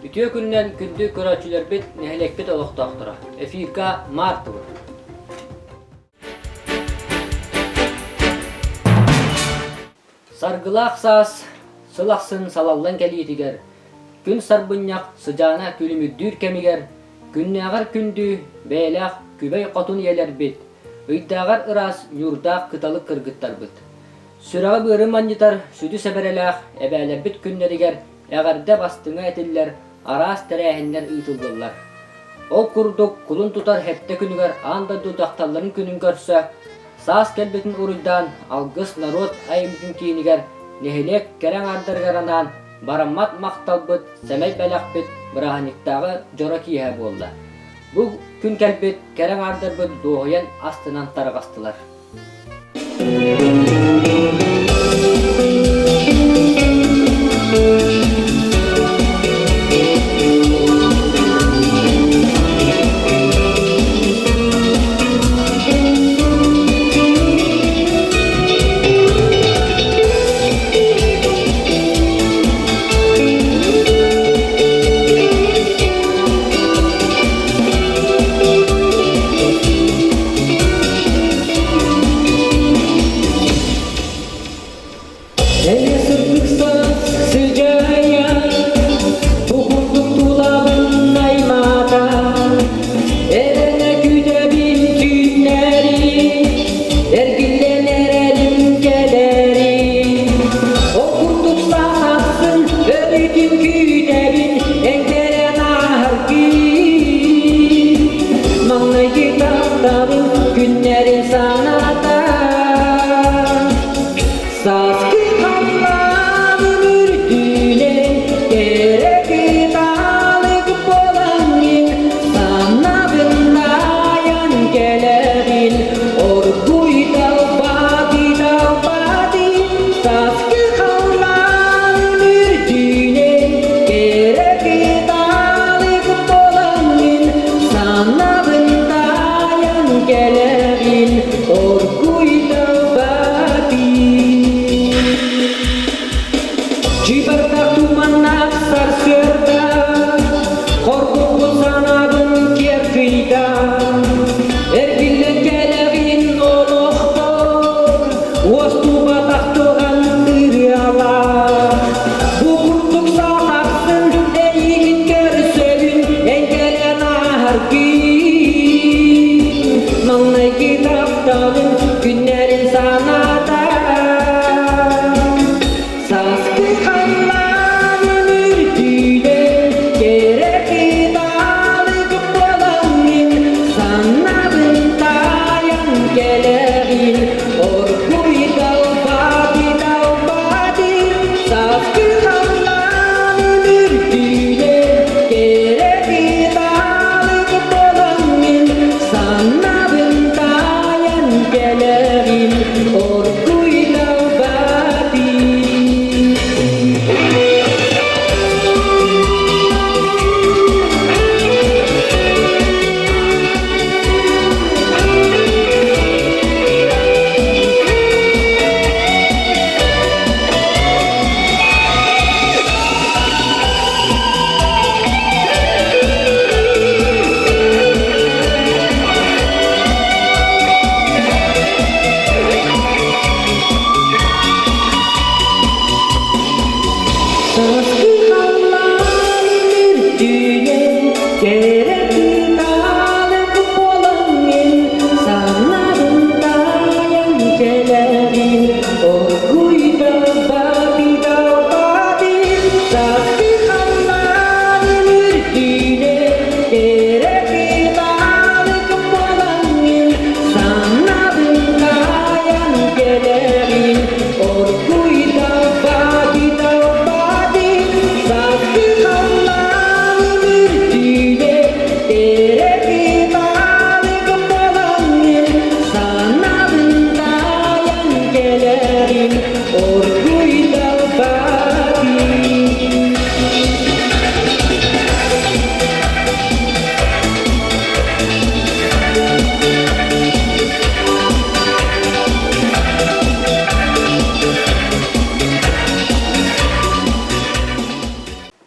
Үтүө күнүнэн күндү көрөөччүлэрбит, нэһилиэкпит олохтоохторо. Эфирга Мартыбыт. Саргылаах саас сыл ахсын салаллан кэлиитигэр, күн сарбынньах сыдьаана күлүмүрдүүр кэмигэр, күннээҕэр күндү бэйэлээх күбэй хотун ийэлэрбит, ыйдааҕар ыраас ньуурдаах кыталык кыргыттарбыт, сүрэҕи-быары манньытар сүдү сэбэрэлээх эбээлэрбит күннэригэр эҕэрдэ бастыҥа этиллэр араас тэрээһиннэр ыытыллаллар. Ол курдук, кулун тутар сэттэ күнүгэр аан дойду дьахталларын күнүн көрсө, саас кэлбитин уруйдаан Алгыс норуот айымньытын киинигэр нэһилиэк кэрэ аҥаардарыгар анаан бараммат махталбыт, сэмэй бэлэхпит бырааһынньыктааҕы дьоро киэһэ буолла. Бу күн кэлбит кэрэ аҥаардарбыт дуоһуйан астынан тарҕастылар.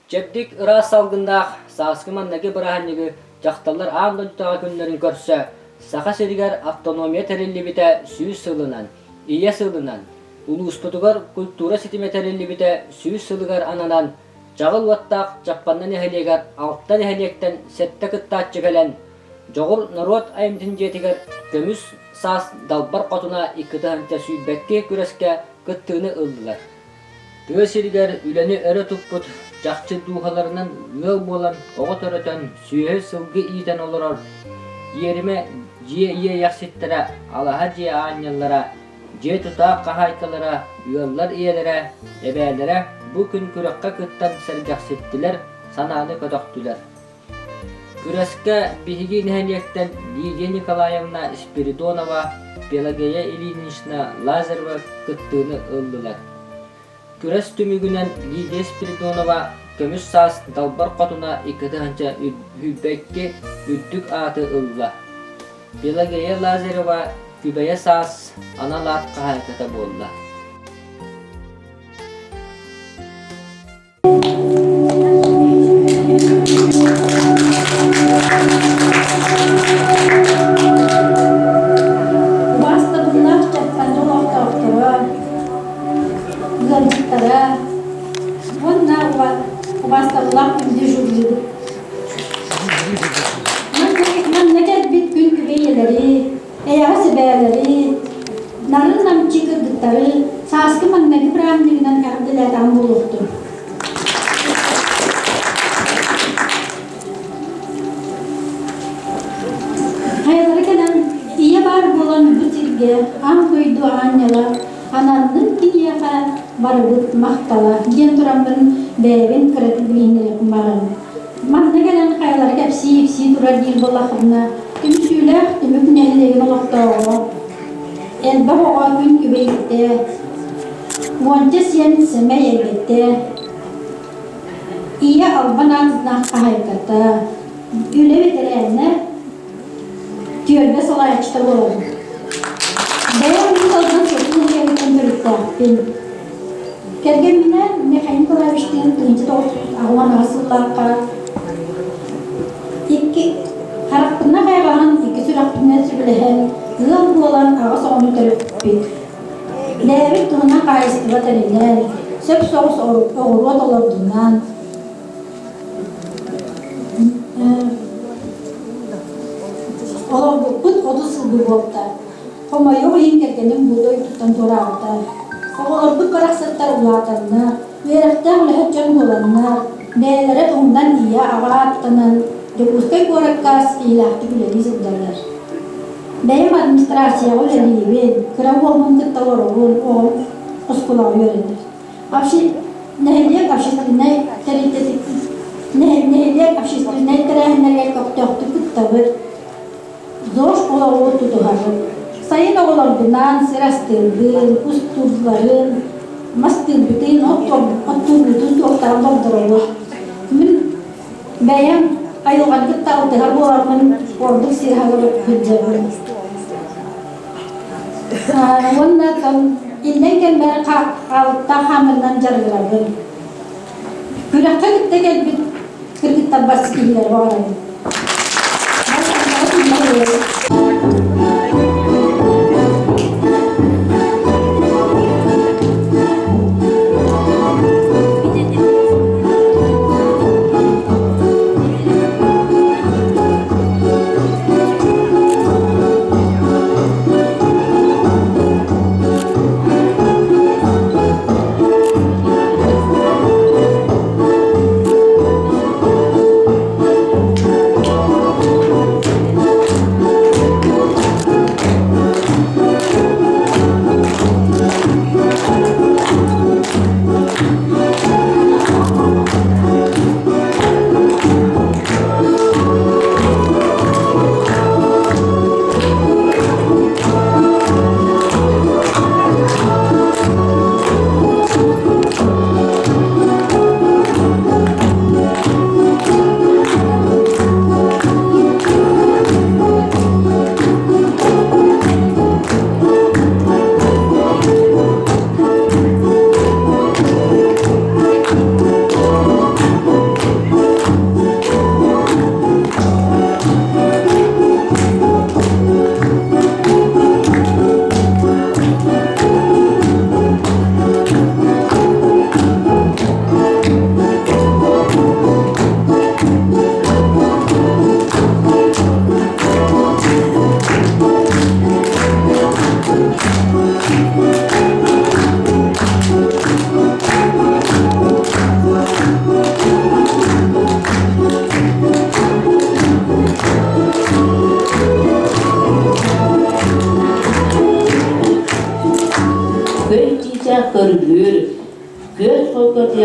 Чэбдик ыраас салгыннаах сааскы манныгы бырааһынньыгы дьахталлар аан дойдутааҕы күннэрин көрсө Саха сиригэр автономия тэриллибитэ 100 сылынан, Ийэ сылынан, улууспутугар культура ситимэ тэриллибитэ 100 сылыгар ананан Чаҕыл уоттаах Чаппанда нэһилиэгэр алта нэһилиэктэн сэттэ кыттааччы кэлэн, Дьоҕур норуот айымньытын дьиэтигэр Көмүс саас Далбар Хотуна 2 122 күрэскэ кыттыыны ыллылар. Тыа сиригэр үлэни өрө туппут чахчы дууһаларынан ыал буолан оҕо төрөтөн, сүөһү-сылгы иитэн олорор иэримэ дьиэ иэйэхситтэрэ, алаһа дьиэ аанньаллара, дьиэ тутаах хаһаайкалара, ыаллар ийэлэрэ, эбээлэрэ бу күн күрэххэ кыттан сэргэхситтилэр, санааны көтөхтүлэр. Күрэскэ биһиги нэһилиэктэн Лидия Николаевна Спиридонова, Пелагея Ильинична Лазарева кыттыыны ыллылар. Күрэс түмүгүнэн Лидия Спиридонова көмүс саас Далбар Хотуна 2 022 үрдүк ааты ылла. Пелагея Лазарева Күбэйэ саас анал аат хаһаайката буолла. Убаастабыллаах Чаппанда олохтоохторо, ыалдьыттара уонна убаастабыллаах күндү жюрибыт. Манна кэлбит күн күбэй ийэлэри, эйэҕэс эбээлэри, нарын-намчы кыргыттары сааскы маҥнайгы бырааһынньыгынан эҕэрдэлээтэҕим буолуохтун. Хайалара кэлэн ийэ баар буолан бу сиргэ аан дойду аанньала ананнын киниэхэ барыбыт махтала диэн тураммын бэйэбин кыратык билиһиннэриэхпин баҕарабын. Манна кэлэн хайалара кэпсии-ипсии турар диир буоллахпына, түмсүүлээх түмүк нэһилиэгин олохтооҕо, элбэх оҕо күн күбэйиттэ, уонча сиэн сэмэй эбэтэ, ийэ албан аатынаах хаһаайката, үлэ бэтэрээнэ, түөлбэ салайааччыта буолабын. Бэйэм Уус Алдан Сотун нэһилиэгиттэн төрүттээхпин. Кэргэмминээн Михаил Николаевичтыын 1988 сыллаахха икки харахпынан хайҕаһан, икки сүрэхпинэн сөбүлэһэн, ыал буолан аҕыс оҕону төрөппүппүт. Бэйэбит туһунан хаһаайыстыба тэринэн, сөп соҕус оҕуруот олордунан, олорбуппут 30 сыл буолта. Хомойуох иһин кэргэним бу дойдуттан туораабыта. Оҕолорбут барахсаттар улаатаннар, үөрэхтээх үлэһит дьон буоланнар, бэйэлэрэ туһунан ийэ, аҕа ааттанан, Дьокуускай куоракка ситиһиилээхтик үлэлии сылдьаллар. Бэйэм администрацияҕа үлэлиибин, кыра уолбун кытта олоробун, оҕом оскуолаҕа үөрэнэр. Нэһилиэк общественнай тэрилтэтин нэһилиэк общественнай тэрээһиннэригэр көхтөөхтүк кыттабыт, ЗОЖ олоҕу тутуһабыт. Сайын оҕолорбунаан сир астыырбын, кустуулларын, мастыырбытын, оттуурбутун туохтарын болдоробут. Мин бэйэм айылҕаны кытта алтыһар буоламмын ордук сир аһыгар сылдьабын. Уонна иллэҥ кэммэр хаалыктаах хаамырынан дьарыгырабын. Күрэххэ кытта кэлбит кыргыттарбар ситиһиилэри баҕарабын.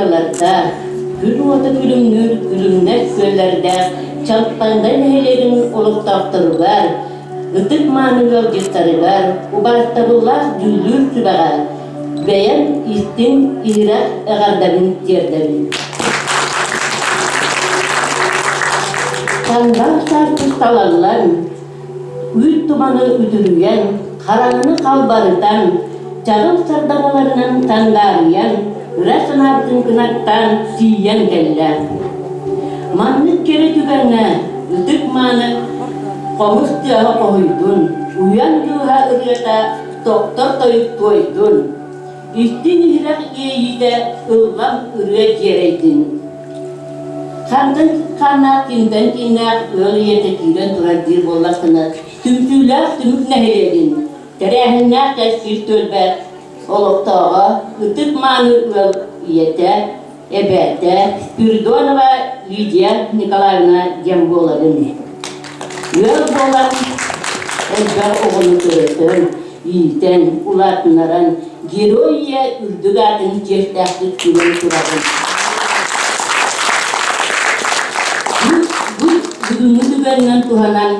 тыалардаах, күн уота күлүмнүүр күлүмнэс күөллэрдээх Чалпанда нэһилиэгин олохтоохторугар, ытык мааны ыалдьыттарыгар убаастабыллаах дьүүллүүр сүбэҕэ бэйэм истиҥ иһирэх эҕэрдэбин тиэрдэбин. Сандал саргы салаллан, Үүт туманы үтүрүйэн, хараҥаны халбарытан, чаҕыл сардаҥаларынан сандаарыйан, ыра санаабытын кынаттаан тиийэн кэллэ. Маннык кэрэ түгэҥҥэ ытык-мааны хомус тыаһа хоһуйдун, уйан дууһа ырыата тохтор тойук туойдун, истиҥ-иһирэх иэйиитэ ыллам ырыа дьиэрэйдин. Хантан хааннаах кимтэн кииннээх ыал ийэтэ киирэн турар диир буоллаххына, түмсүүлээх түмүк нэһилиэгин, тэрээһиннээх кэскил түөлбэ олохтооҕо, ытык-мааны ыал ийэтэ, эбээтэ Спиридонова Лидия Николаевна диэн буолабын. Ыал буолан элбэх оҕону төрөтөн, иитэн, улаатыннаран Герой ийэ үрдүк аатын чиэстээхтик сүгэн турабын. Бу бүгүҥҥү түгэнинэн туһанан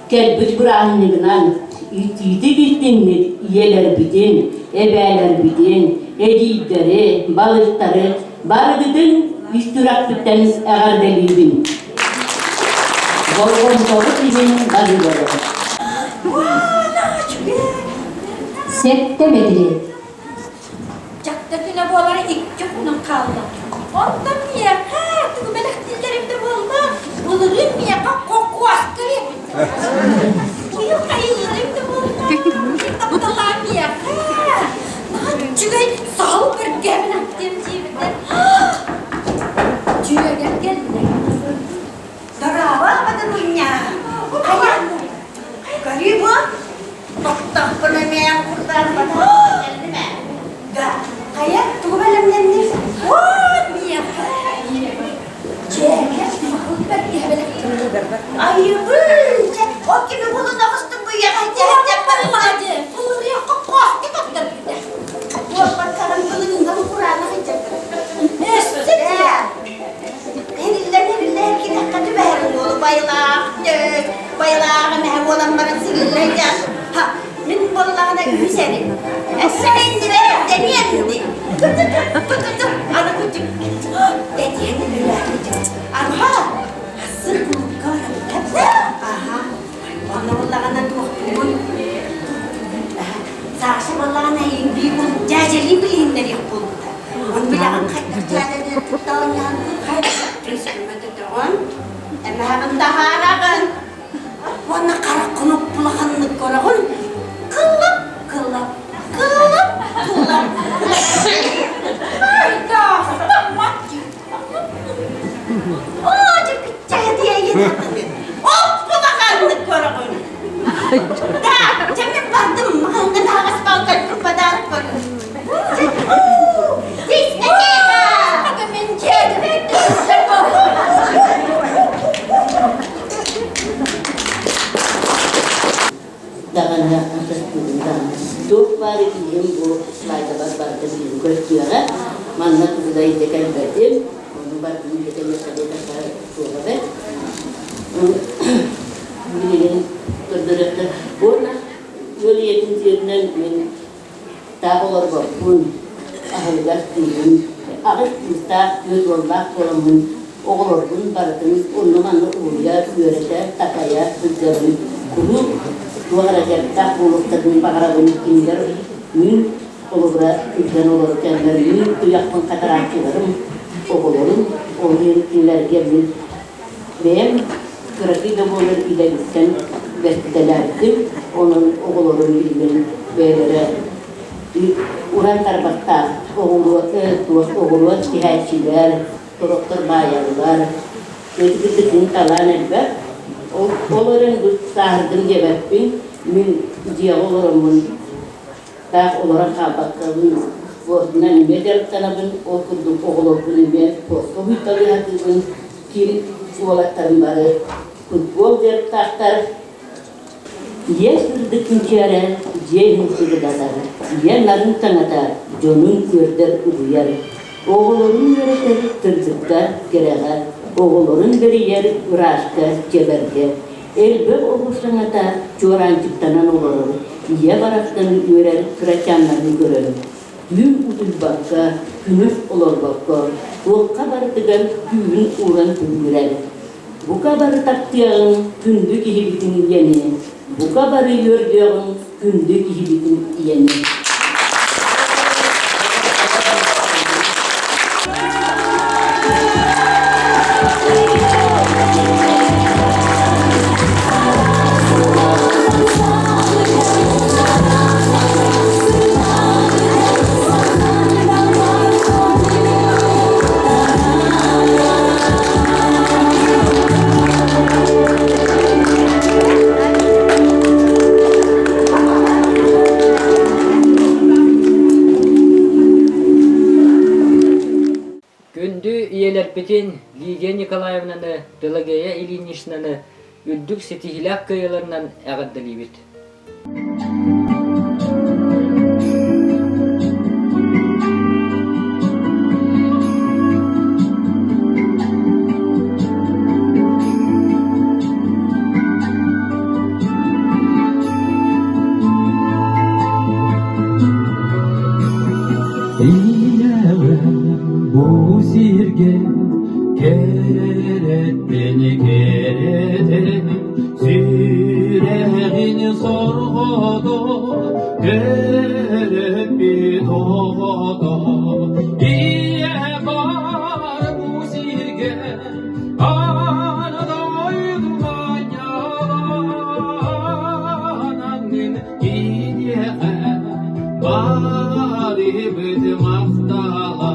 кэлбит бырааһынньыгынан итиитик истиҥник ийэлэрбитин, эбээлэрбитин, эдьиийдэри, балыстары барыгытын ис сүрэхпиттэн эҕэрдэлиибин. Болҕомтоҕут иһин барыылары. Сэттэ мэтириэт. Дьахта күнэ буолара икки хонон хаалла. Онтон миэхэ тугу бэлэхтииллэрим да буолла, былырыын миэхэ кокуоска биэрбиттэр. Быйыл хайыылларым да буолла, тапталаа миэхэ. Наһаа үчүгэй саһыл бэргэһэбин аттыам диэбиттэр. Дьүөгэм кэллэ. Дорообо, Бадырунньа! Хайа, көрүү бу? Тохтохпуна мээн курдаан батаран кэллим ээ. Да, хайа, тугу бэлэмнэннир? Вот миэхэ! Дьиэгэ саһыл бэргэһэ бэлэхтииллэр. Айыбыы! Чэ, ол кими булун оҕустуҥ бу үйэҕэ Маладьы, булуруйахха куоска таптарбыта. Туорбаккаҕын былырыыҥҥа кураанах илдьэрбит. Өссө дьиэ. Эриллэн-эриллэн кирэххэ түбэһэрин уолу байылаах, байылаах эмэһэ буолан баран сигиллэн дьэ ха мин буоллаҕына үһүс эрим. Өссө иннибэр дэниэн ди. Аны кутук дэниэн Арба сыр кулукка барабыт. Аха. Онно буоллаҕына туохтугун Саша буоллаҕына иҥбии бул дьээдьэлии билиһиннэриэх буолбута. Он билэҕин хайдах дьээдьэлии туттаҕын Көмөтөтөҕүн, эмэһэҕин таһаараҕын уонна хараххын укпулаханнык көрөҕүн, кыллап, кыллап, кыллап, кыллап. Оо, дьэ, Оппулаханнык көрөҕүн. Да, дьэ мин бардым, маҕаһыыҥҥа таһаҕас баалкайбын подарок көрүҥ. Дискотека! Мин дьиэбэр даҕаны антастыыбын даҕаны туох баар киһим бу слайдабар барыта билигин көстүөҕэ манна тугу да илдьэ кэлбэтим ону барытын илдьэ кэлиэххэ диэтэххэ суоҕа бэрт билигин көрдөрүөхтэр уонна ыал ийэтин сиэринэн мин таах олорбоппун аһылыгар тыыбын аҕыс кыыстаах түөрт уоллаах буоламмын оҕолорбун барытын онно-манна уһуйа үөрэтэ такайа сылдьабын куруук туох эрэ дьарыктаах буолуохтарын баҕарабын кинилэр мин холобура сылдьан олорор кэммэр мин туйахпын хатарааччыларым оҕолорум ол иһин кинилэргэ мин Бэйэм кыракый да буоллар идэбиттэн бэртэлээбитим, онон оҕолорум билигин бэйэлэрэ уран тарбахтаах оҕуруот, туох оҕуруот тиһээччилэр, сорохтор баайаллар. Ити талаан элбэх. Ол, ол эрэн бу сааһырдым диэбэппин, мин дьиэҕэ олороммун таах олорон хаалбаккабын спордунан эмиэ дьарыктанабын, ол курдук оҕолорбун эмиэ спортка уһуйталыы сатыыбын. Ким уолаттарым бары футбол дьарыктаахтар. Ийэ сырдык мичээрэ дьиэ иһин сырдатар, ийэ нарын саҥата дьонун үөрдэр угуйар. Оҕолорун үөрэтэр сырдыкка, кэрэҕэ, оҕолорун бэрийэр ырааска, чэбэргэ. Элбэх оҕо саҥата чуораанчыктанан олорор, ийэ барахсан үөрэр кырачааннарын көрөн, түүн утуйбакка, күнүс олорбокко, туохха барытыгар күүһүн ууран түбүгүрэр. Бука бары таптыаҕыҥ күндү киһибитин ийэни, бука бары үөрдүөҕүҥ күндү киһибитин ийэни. Күндү ийэлэрбитин Лидия Николаевнаны, Пелагея Ильиничнаны үрдүк ситиһиилээх кыайыыларынан эҕэрдэлиибит. Ийэҕин бу сиргэ кэрэттэн кэрэтэ Сүрэҕин сорҕото төрөппүт оҕото Ийэ бар бу сиргэ аан дойду манньалаананын киниэхэ барыбыт махтала.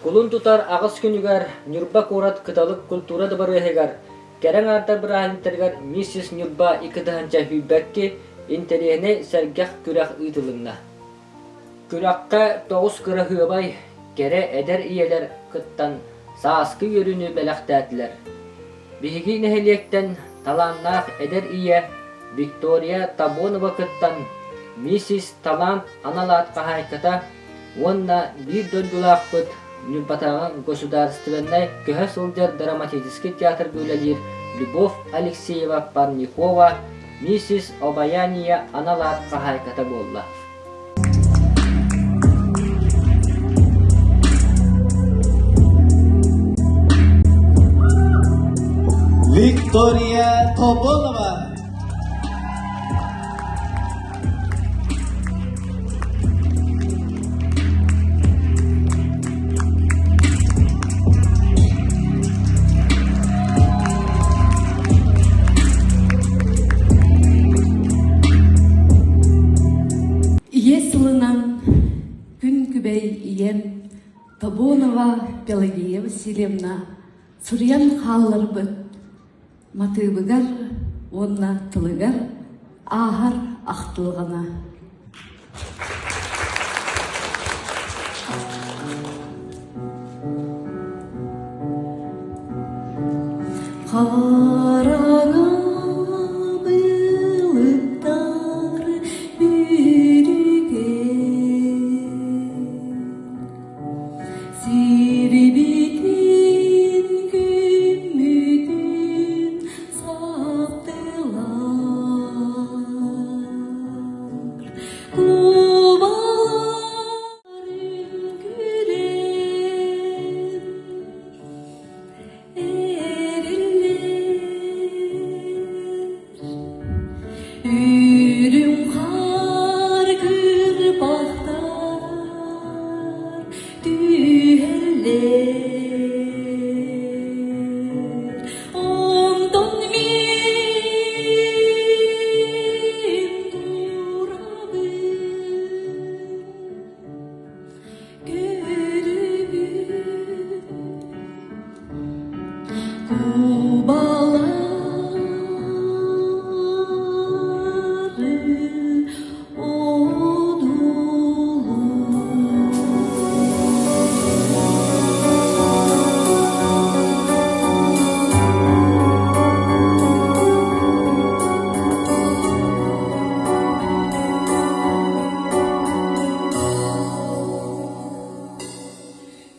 Кулун тутар аҕыс күнүгэр Ньурба куорат Кыталык культура дыбарыаһыгар кэрэ аҥаардар бырааһынньыктарыгар «Миссис Ньурба икки сүүрбэкки» интэриэһинэй сэргэх күрэх ыытылынна. Күрэххэ тоҕус кыраһыабай, кэрэ эдэр ийэлэр кыттан сааскы үөрүүнү бэлэхтээтилэр. Биһиги нэһилиэктэн талааннаах эдэр ийэ Виктория Табонова кыттан «Миссис Талант» анал аат хаһаайката уонна биир дойдулаахпыт Ньурбатааҕы государственнай көһө сылдьар драматическай театрга үлэлиир Любовь Алексеева Парникова «Миссис Обаяние» анал аат хаһаайката буолла. Виктория Тобонова. Ийэ сылынан күн күбэй ийэм Тобонова Пелагея Васильевна суруйан хаалларбыт матыыбыгар уонна тылыгар ааһар ахтылҕана. Хараҥа былыттар бүрүкэ Сирибитин күммүтүн саптылар Кубаларын күлэн эриллэр Үрүҥ хаар кырбахтар түһэллэр Онтон мин турабын көрөбүн Кубалары одулуу.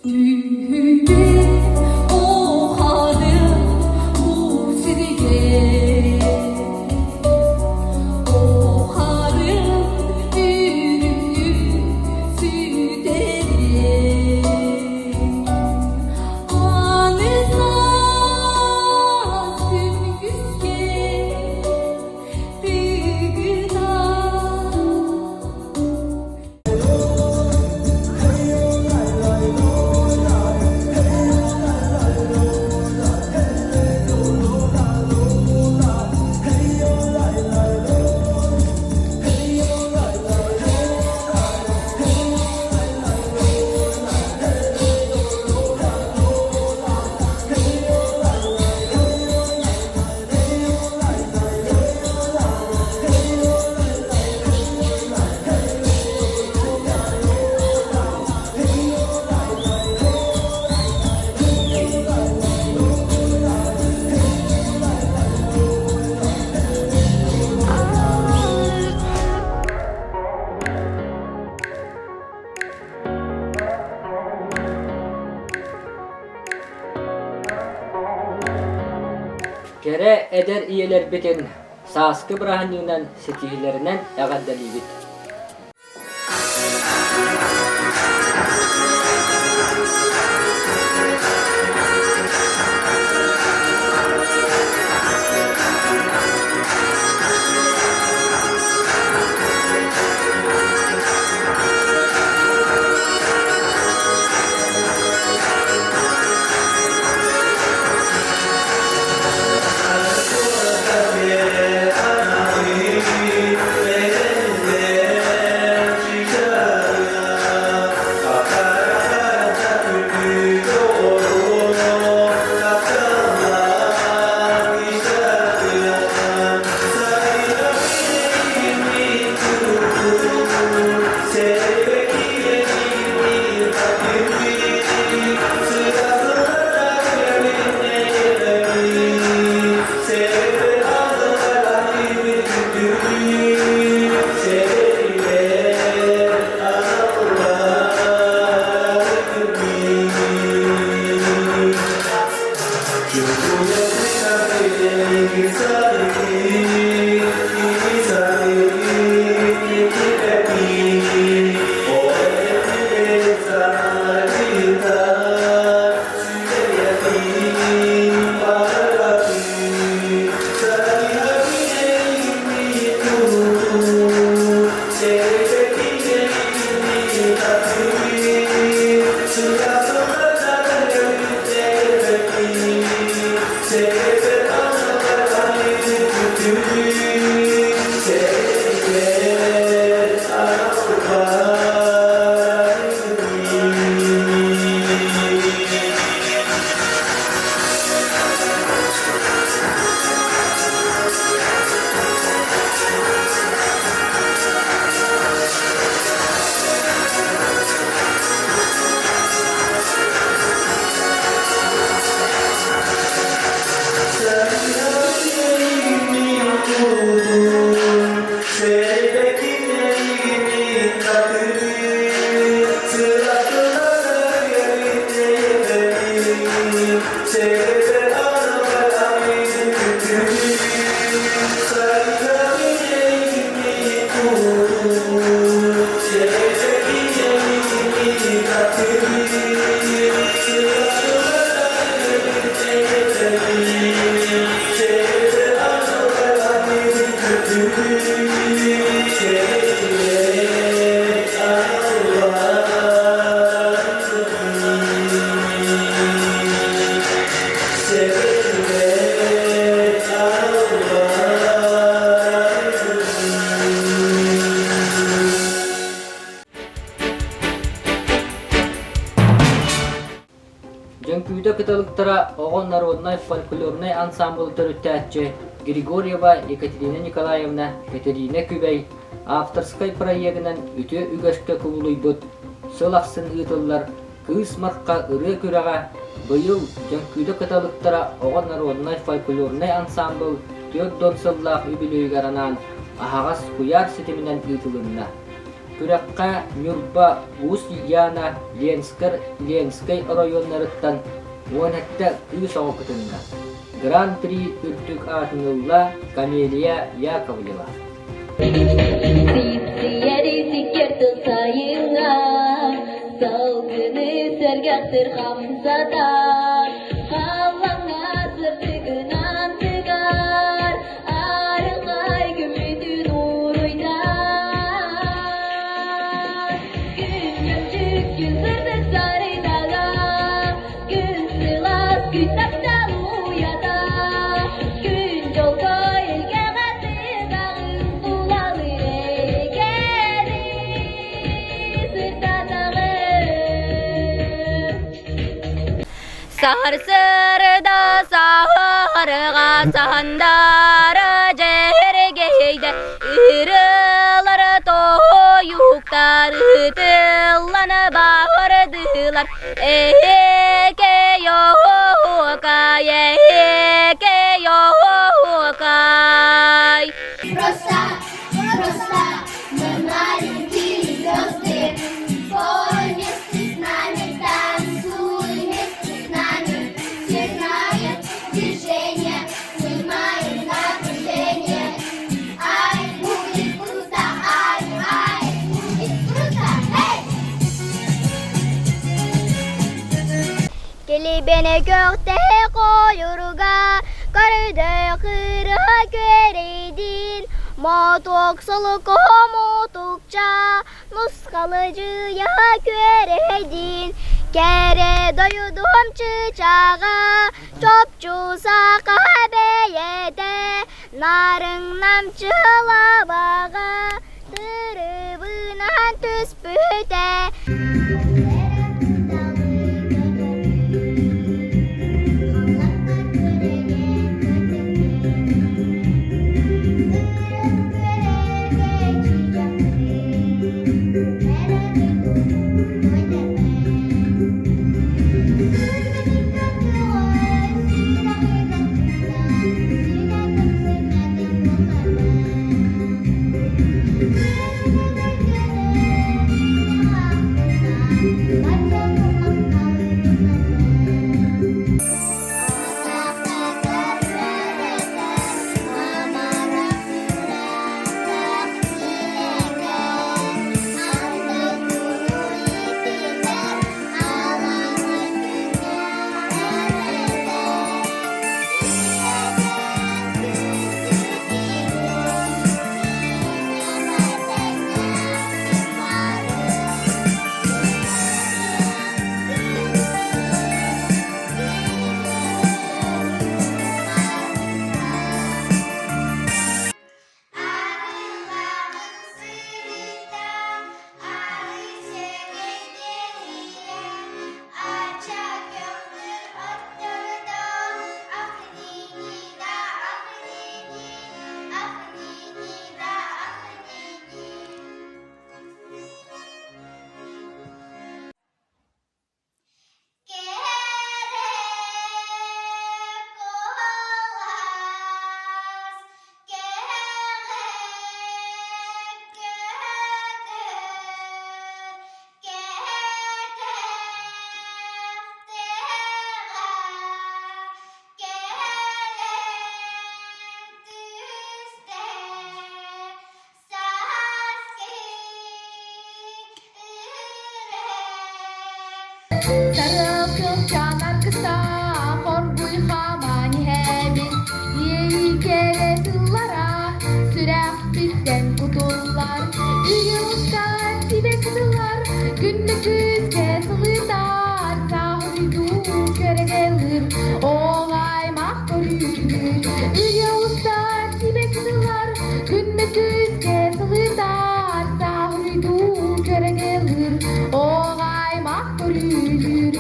Түһүлгэ уханым бу сиргэ, Ухарым үрүҥүн сүтэрэ. Аны саас күн күскэ тыгына. Кэрэ эдэр ийэлэрбитин сааскы бырааһынньыгынан ситиһиилэринэн эҕэрдэлиибит! Дьөҥкүүдэ кыталыктара оҕо народнай фольклорнай ансаамбылы төрүттээччи Григорьева Екатерина Николаевна Кэтэриинэ Күбэй авторскай проегынан үтүө үгэскэ кубулуйбут сыл ахсын ыытыллар Кыыс Марха ырыа күрэҕэ быйыл Дьөҥкүүдэ кыталыктара оҕо народнай фольклорнай ансаамбыл 40 сыллаах үбүлүөйүгэр анаан аһаҕас куйаар ситиминэн ыытылынна. Күрэххэ Ньурба, Уус Яна, Ленскэр, Ленскэй оройуоннарыттан 17 кыыс оҕо кытынна. Гран-при үрдүк аатын ылла Камелия Яковлева. Сипсийэри сиккиэр сайыҥҥа, салгыны сэргэхтир хамсатар, халлаҥҥа сырдыгынан тыгар, арылхай күммүтүн уруйдар. Күн чөмчүк, сырдык сарыйдага, күн сылаас, күн таптал уйата, күн дьолго илгэҕэ тыгаҕын тулалыыр эйгэни сырдатаҕын. Сарсырда саһарга сандара дьэргэйдэ ырыалар тоһуйуктар ытыллан бардылар Эһэкэй-оһуокай, эһэкэй-оһуокай. Просто, просто мы маленькие звезды. Пой вместе с нами, танцуй вместе с нами. Все знают движение, снимаем напряжение. Ай, будет круто, ай, ай, будет круто, эй! Килибэни көхтөһө хойуруга, көрдөй кырыһа күөрэйдиин, мотуок солуку мутукча, нусхалы дьыйа күөрэйдиин, кэрэ дойдум чычаҕа, чопчу саха бэйэтэ, нарыҥ намчылабаҕа, тырыбынан түспүтэ. Арыылаҕын сырыта, арыы сэгэтиһийэ, ача көҕүр оттордо, ахнини да ахнини, ахнини да ахнини. Кэрэ куолас, кэҕэ көтөр, кэтэхтэҕэ кэлэн түстэ Сарыал кыста хоргуй хааман иһэбин, иэйии кэрэ тыллара сүрэхпиттэн кутуллар. Үйэ устар сибэкки тыллар, күндү күүскэ сылытар, сааһырдуу көрөгэлыр, ол аймах көрүүр. Үйэ устар сибэкки тыллар, күндү күүскэ сылытар, сааһырдуу көрөгэлыр, ол аймах көрүүр.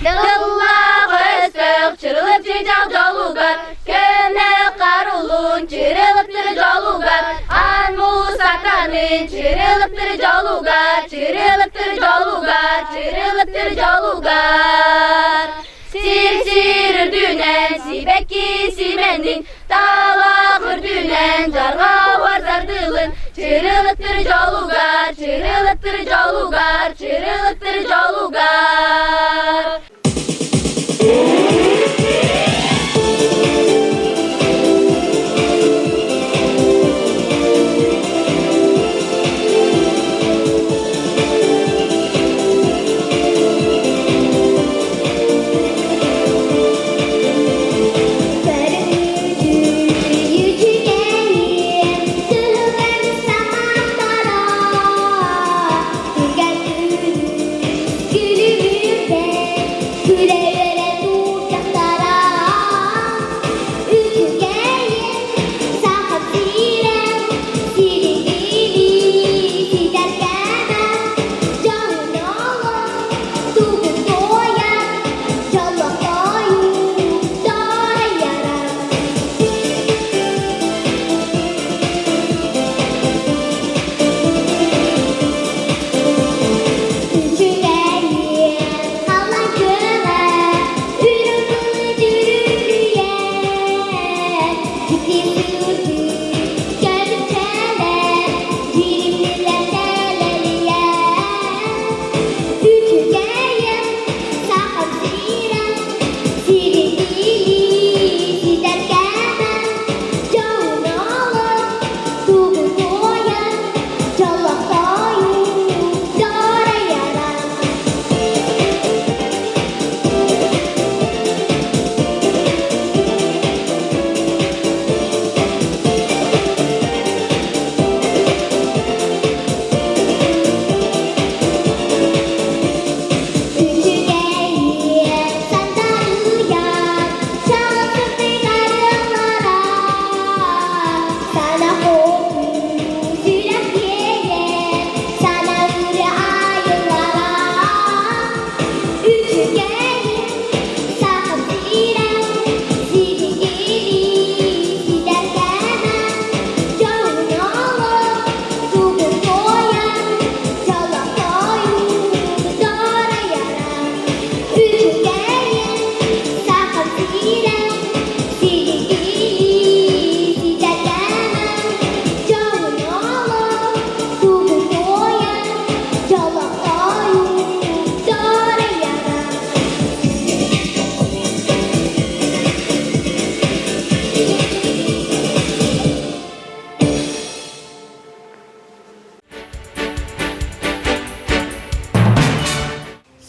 Тыллаах өстөөх чырылып чычах дьолугар, Көнө харулун чырылыптыр дьолугар, Ан мусаканын чырылыптыр дьолугар, Чырылыптыр дьолугар, чырылыптыр дьолугар. Сир-сир үрдүнэн сибэкки симэнин, Талах үрдүнэн жарга уарзардылын, Чырылыктыр дьолугар, чырылыктыр дьолугар, чырылыктыр дьолугар.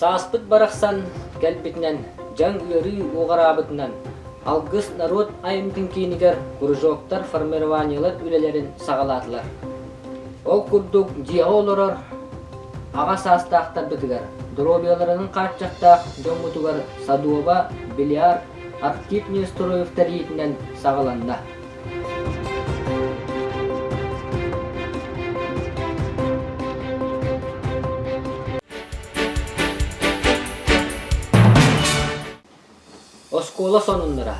Сааспыт барахсан кэлбитинэн, дьаҥ ыарыы уҕараабытынан, Алгыс норуот айымньытын киинигэр кружоктар, формированиелар үлэлэрин саҕалаатылар. Ол курдук дьиэҕэ олорор аҕа саастаахтарбытыгар, доруобуйаларынан хааччахтаах дьоммутугар садуоба, бильярд, Архип Неустроев тэрийиитинэн саҕаланна. Оскуола сонуннара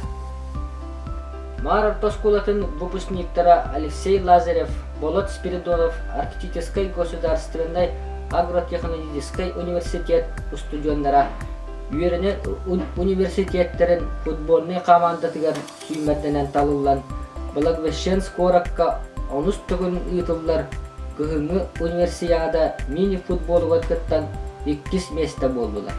Маар орто оскуолатын выпускниктара Алексей Лазарев, Болот Спиридонов Арктическай государственнай агротехнологическай университет устудьуоннара үөрэнэр университеттэрин футбольнай хамаандатыгар сүүмэрдэнэн талыллан Благовещенск куоракка онус төгүлүн ыытыллар кыһыҥҥы универсиада мини-футболугар кыттан иккис миэстэ буоллулар.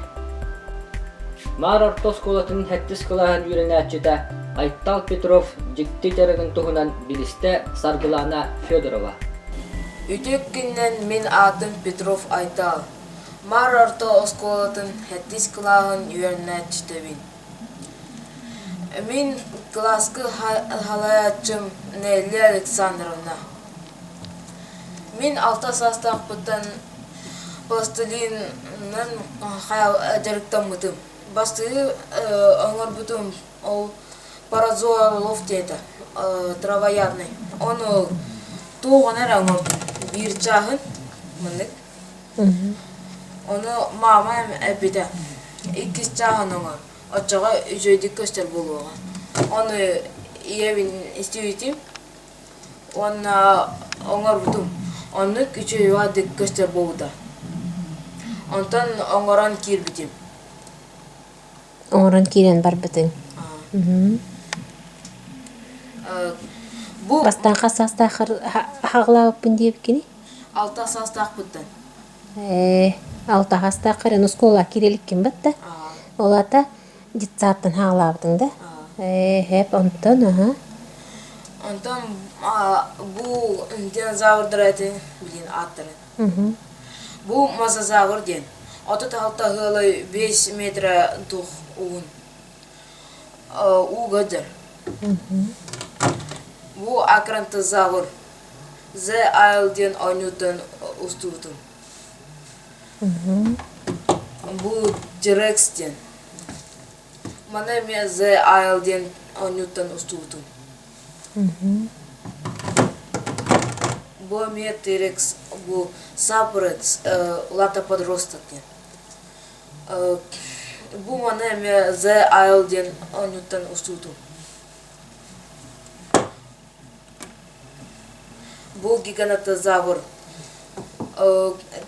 Маар орто оскуолатын сэттис кылааһын үөрэнээччитэ Айтал Петров дьикти дьарыгын туһунан билистэ Саргылаана Федорова. Үтүө күнүнэн мин аатым Петров Айтал. Маар орто оскуолатын сэттис кылааһын үөрэнээччитэбин. Мин кылааска салайааччым Нелли Александровна. Мин алта саастаахпыттан пластилинынан дьарыктаммытым. Бастакы оҥорбутум ол паразоолов диэтэ, травоядный. Ону туоҕун эрэ оҥордум. Биир чааһын маннык. Ону маама эппитэ. Иккис чааһын оҥор, оччоҕо үчүгэйдик көстөр буолуоҕа. Ону ийэбин истибитим уонна оҥорбутум. Оннук үчүгэйдик көстөр буолбута. Онтон оҥорон киирбитим. Оҥорон киирэн барбытыҥ. Бу Бастаан хас саастааххар хаҕылаабыппын диэбиккиний? Алта саастаахпыттан. Ээ, алта саастааххар эн оскуолаҕа киирэ иликкин батта. Ол аата детсадтан хаҕылаабытыҥ да? Ээ, һэп, онтон аһа. Онтон бу динозаврдара этэ, билин ааттарын. Бу мозазавр диэн. 36 ыалы 5 метра тух угун. Ууга дьар. Бу акрантозавр. The Isle диэн оонньуутун устубутум. Бу T-Rex диэн. Маны эмиэ The Isle диэн оонньууттан устубутум. Бу эмиэ T-Rex, бу Saprex, улаата подросток диэн. Бу маны эмиэ The Isle диэн оонньууттан устубутум. Бу гигантозавр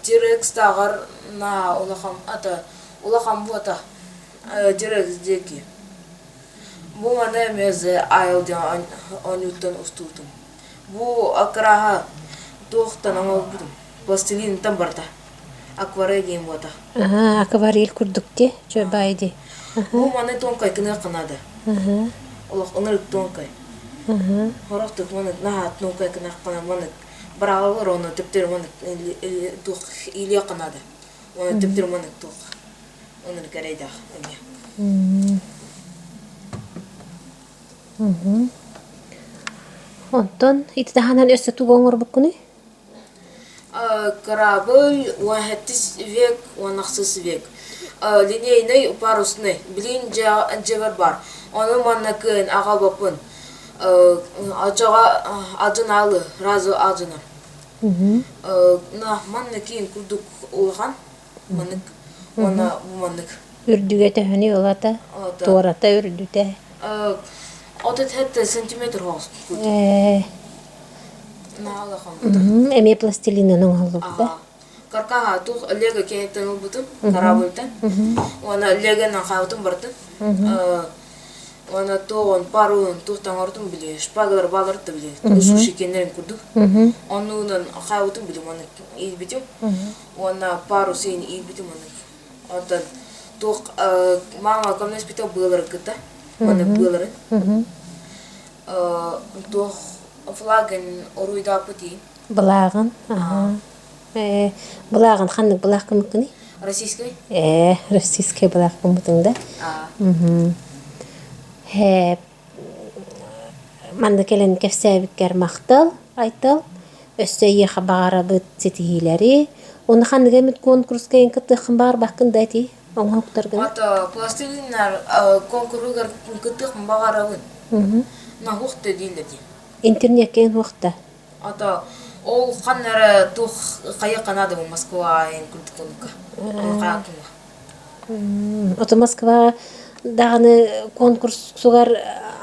T-Rex-тааҕар наһаа улахан ата улахан буота T-Rex диэки. Бу маны эмиэ The Isle диэн оонньууттан устубутум. Бу кырааһа туохтан оҥорбутум пластилинтан барыта. Акварель диэн буота. Аһаа, акварель курдук дии, чуобаай дии. Бу маны тонкай гыныахха наада. Олох ынырык тонкай. Хорохтук маны наһаа тонкай гыныахха маны быраҕаллар оны төптөрү маны туох иилиэххэ наада. Оны төптөрү маны туох ынырык эрэйдээх эмиэ. Онтон ити таһынан өссө тугу оҥорбуккунуй? Корабль 17 век, 16 век. Линейный, парусный. Билин дьиэбэр бар. Ону манна кыайан аҕалбаппын. Оччоҕо алдьанаалы, сразу алдьанар. Манна киин курдук улахан, маннык уонна бу маннык. Үрдүгэ төһөнүй ылата? Туората үрдүтэ? 37 сантиметр хоос. Эмиэ пластилинынан оҥоһуллубута. Каркаһа туох Лего киэниттэн ылбытым, корабльтан. Уонна Легонан хаабытым бардым. Уонна туоҕун, паруун туохтан оҥордум били, шпагалар баалар да били, суши киэннэрин курдук. Оннугунан хаабытым били, уонна иирбитим. Уонна парус иин иирбитим уонна. Онтон туох мама көмөлөспүтэ быалары кытта. Уонна быаларын. Туох флагын уруйдааппыт дии. Былааҕын, аһаа. Ээ, былааҕын ханнык былаах гыммыккыный? Российский. Ээ, российский былаах гыммытыҥ да? Мм. Һээ, манна кэлэн кэпсээбиккэр махтал, Айтал. Өссө эйиэхэ баҕарабыт ситиһиилэри. Уонна ханнык эмит куонкуруска эн кыттыаххын баҕарбаккын да этий? Оҥоһуктаргын. Ото пластилиннар конкуругар кыттыахпын баҕарабын. Наһуохта дииллэр дии. Интернеккэ эн Ото ол ханна эрэ туох хайыахха наада бу Москва эн курдук оннукка. Ону хаакыма. Ото Москва даҕаны конкурсугар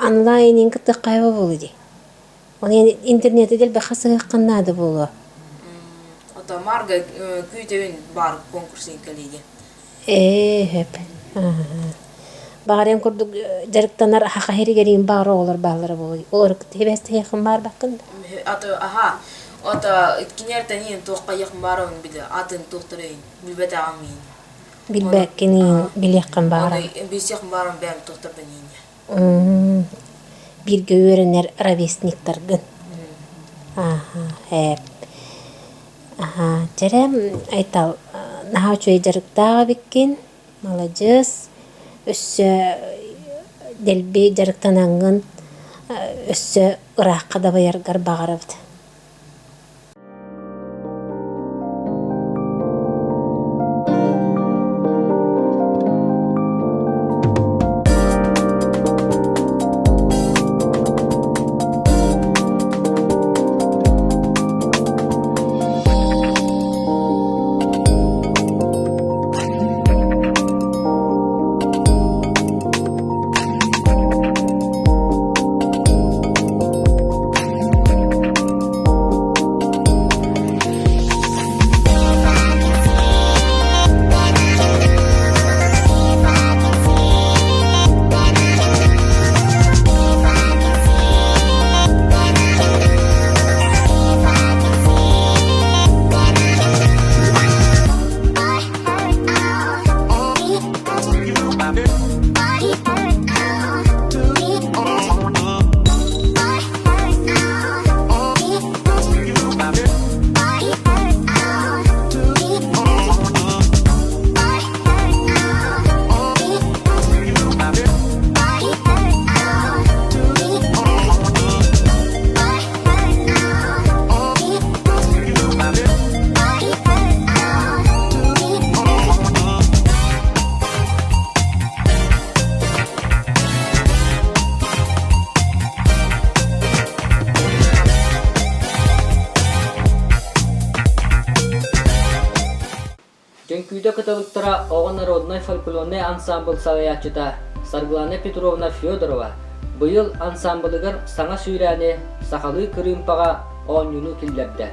онлайн кыттыахха хайа буолуо дии. Оны интернети дэлбэххэ сыһыаххын наада буолуо. Ото Марга күүтэбин баар конкурсын кэлиигэ. Ээ, сөп. Баҕарыан курдук дьарыктанар аһаха иһигэр баар оҕолор бааллара буолуо. Олор хибэстэһиэххин баарбаккын да? Ато аха ото киниэртэн иин туоххайыахпын баарабын били атын туохтарыйын билбэтэҕим иин. Билбэккин иин билиэххин баара. Оны билсиэхпин баарам бэйэм туохтарбын иин. Бииргэ үөрэнэр ровесниктаргын. Ааха, ээп. Аһаа, дьэрэ, Айтал, наһаа үчүгэй дьарыктаах эбиккин, маладьыас. Өссө дэлби дьарыктанаҥҥын, өссө ыраахха дабайаргар баҕарабыт. Дьүҥкүүдэ кыталыктара оҕо народнай фольклорнай ансаамбыл салайааччыта Саргылана Петровна Федорова быйыл ансаамбылыгар саҥа сүүрээни сахалыы кырыымпаҕа оонньууну киллэрдэ.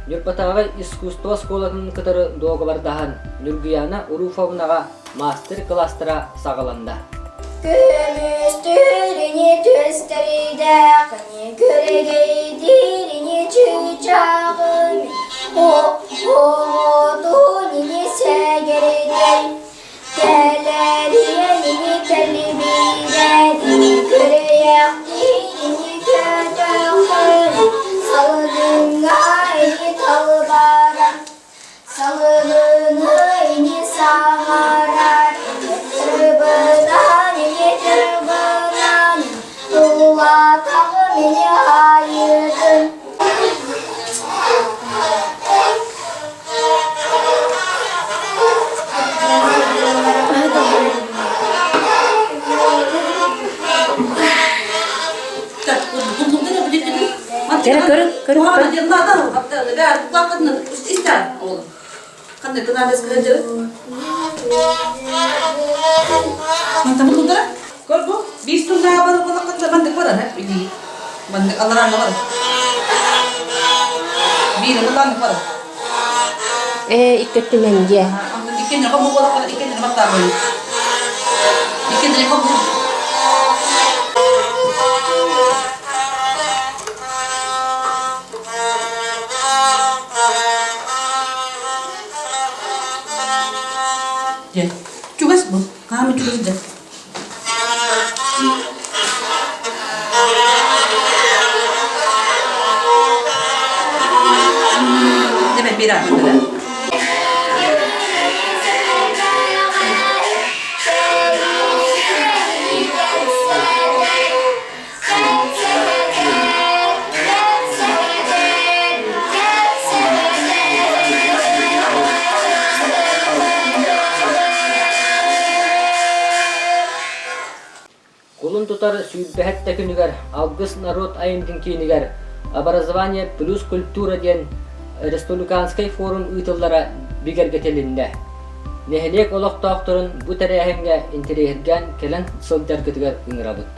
Ньурбатааҕы искусство оскуолатын кытары дуогабардаһан Ньургуйаана Руфовнаҕа маастар-кылаастара саҕаланна. Көмүстүүрүнү түстэридээхини көрүгэйдиирини чыычааҕым оҕотунини сэгэридэй кэлэриэнини кэлибирэдини көрөйөхтиирини көтөхөр салгыҥҥа ини талбара Салгыны ини саҥарар, тырбынан ини тырбынан, туллатаҕым ини айыытын. Кere көрүн, көрүн, көрүн. Ээ, иккөттүнэн дьиэ. Чугас бу. Хаамы чугас дьэ. Дeme bir an Кулун тутар сүүрбэһэттэ күнүгэр Алгыс норуот айымньытын киинигэр «Образование плюс культура» диэн республиканскай форум ыытыллара бигэргэтилиннэ. Нэһилиэк олохтоохторун бу тэрээһиҥҥэ интэриэһиргээн кэлэн сылдьаргытыгар ыҥырабыт.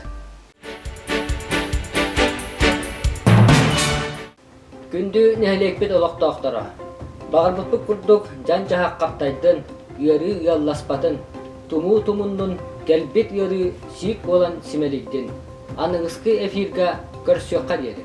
Күндү нэһилиэкпит олохтоохторо! Баҕарбыппыт курдук дьаҥ-дьаһах хаптайдын, ыарыы ыалласпатын, тумуу тумуннун, кэлбит ыарыы сиик буолан симэлийдин. Аныгыскы эфирга көрсүөххэ диэри.